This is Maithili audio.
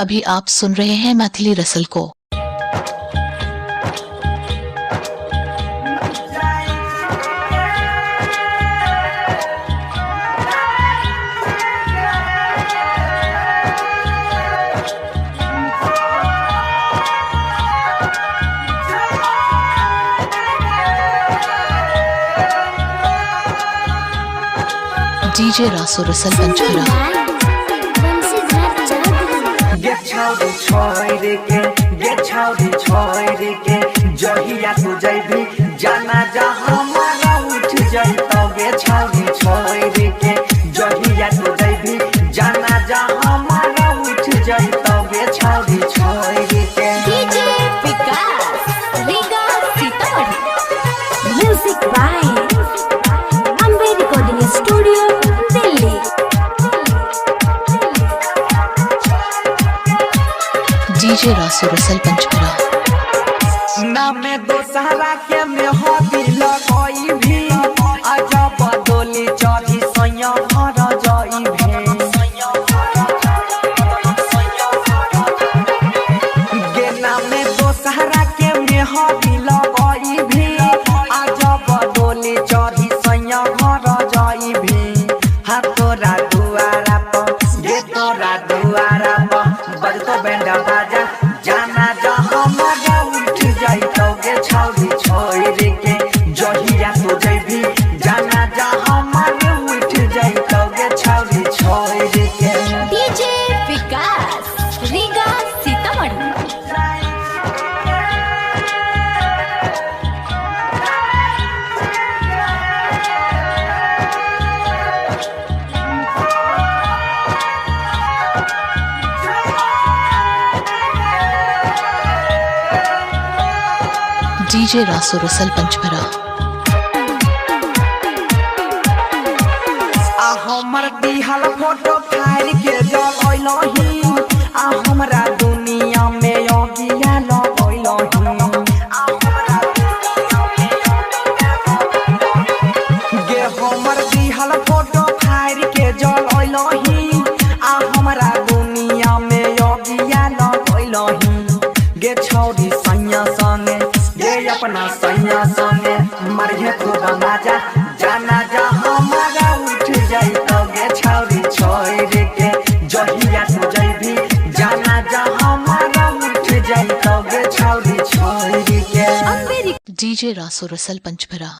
अभी आप सुन रहे हैं मैथिली रसल को। डीजे रासो रसल पंचपरा। गे छौरी छोड़ के, गे छौरी छोड़ के, जहिया तू जइबी जाना जा हमारा उठ जइतो। गे छौरी छोड़ के, जहिया तू जइबी जाना जा हमारा उठ जइतो। गे छौरी छोड़ के। DJ Vikas Riga Sitamarhi. Music by Ambe recording studio Delhi. DJ Raso Rasal Panchpara. नामे दोसरा के में हबी लगई भी, अजब डोली चढ़ी सैया भर जई भी। गे नामे दोसरा के में हबी लगई भी, अजब डोली चढ़ी सैया भर जई भी। हा तोरा दुआरा पर, गे तोरा दुआरा पर बजतो बैंड बाजा, जाना जा हमारा उठ जइतो। गे छौरी छोड़ के, जहिया तू जइबी जाना जा हमारा उठ जइतो। गे छौरी छोड़ के। डीजे विकास रीगा सीतामढ़ी। डीजे रासो रसल पंचपरा। आ हमर दिहल फोटो फाड़ के जलैलही, आ हमरा दुनिया में अगिया लगैलही। गे हमर दिहल फोटो फाड़ के जलैलही, आ हमरा दुनिया में अगिया लगैलही। गे छौरी सैया संगे, गे अपना सैया संगे मरिहे खूब मजा, जाना जा हमारा उठ जइतो। गे छौरी छोड़ के, जहिया तू जइबी जाना जा हमारा उठ जइतो। गे छौरी छोड़ के। अम्बे डीजे रासो रसल पंचपरा।